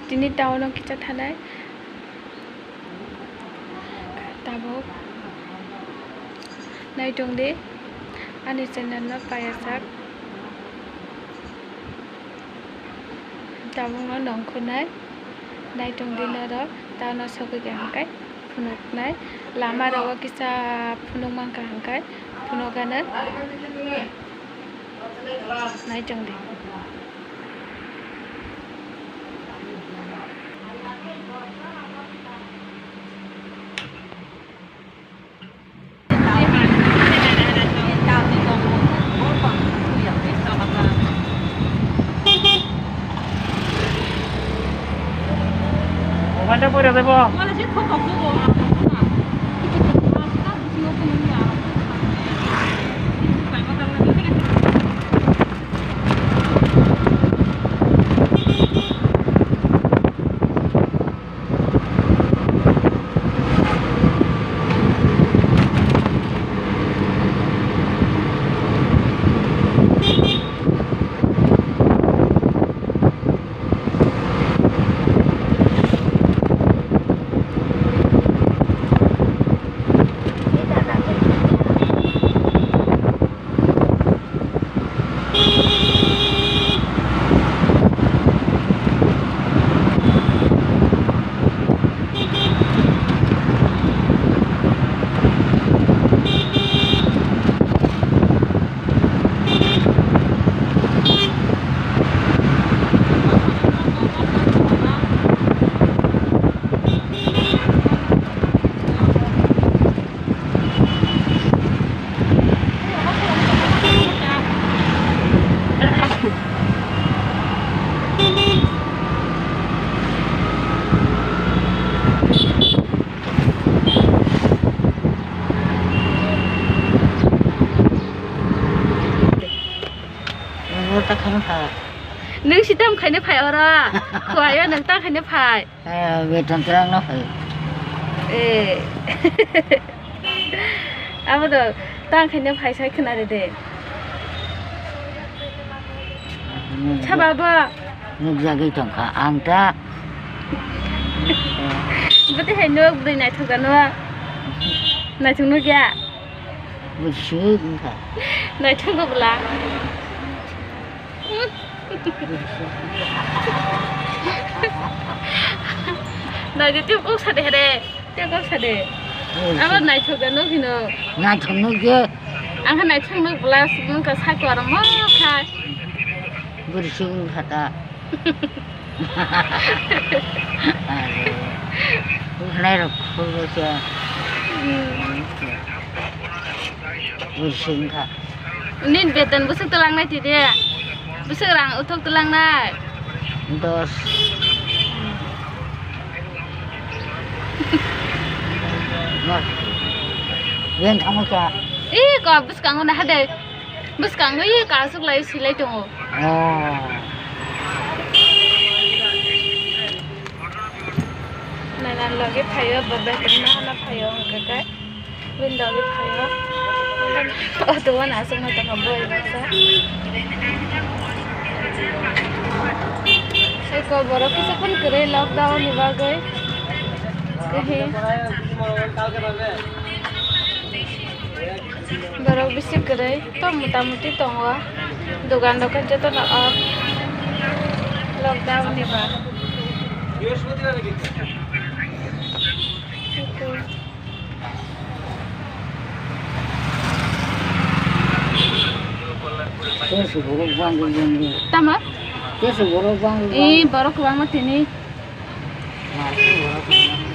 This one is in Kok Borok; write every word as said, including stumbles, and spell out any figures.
Tini town o kisa thanai. Tabuk naitung di ani channel no payajak. Tabuk no nongkhornai naitung di norok town o sogwi kha hwnkhe phunuknai lama rogo kisa phunuk mankha hwnkhe phunukgano. Naichong di. Nwng ta khaino pha. Nwng si tam khaino phai oro. Khwlai o nwng ta khaino phai. Eh, beton twlang no phai. Eh. Abo do tang khaino phai sai khna de de. Nwng Saba bo. Nwng jagwi tong kha ang ta. Bwtwi hai nwk bwrwi naithok ano. Naithok nuk ya. Bwswk wngkha. Naithok nuk bwla. Nai de, tei kok sa de re. Tei kok sa de. Abo naithok da nuk hino. Naithok nuk je. Ang khe naithok nuk bwla, wngkha sak kwrwngma kha. Bwrwi suk wngkha ta. Are. Ukhnai rok khulgo se. Hmm. Bwrwi suk wngkha. Nini beton bwswk twlangnai tide? Bwswk rang uthok twlangnai? Dos. Dos. Yen thango kya? Ee, ko bwskango na hade. Bwskango ee kasuk lai silai tongo. Oh. Nainan logi phaio, bo beton na hana phaio hwnkhe. Window ni phaio. Auto o aswk ma tongkha boi baksa. Eko borok kisa phano kwrwi lockdown ni bagwi. Kwrwi. Borok bisi kwrwi to mota moti tongo. Dogan dogan jotono off. Lockdown ni ba. Tei se borok bangwi bangwi. Tamo? Tei se borok bangwi bangwi. Ee, borok kwbangma tini. Masa borok kwbangma.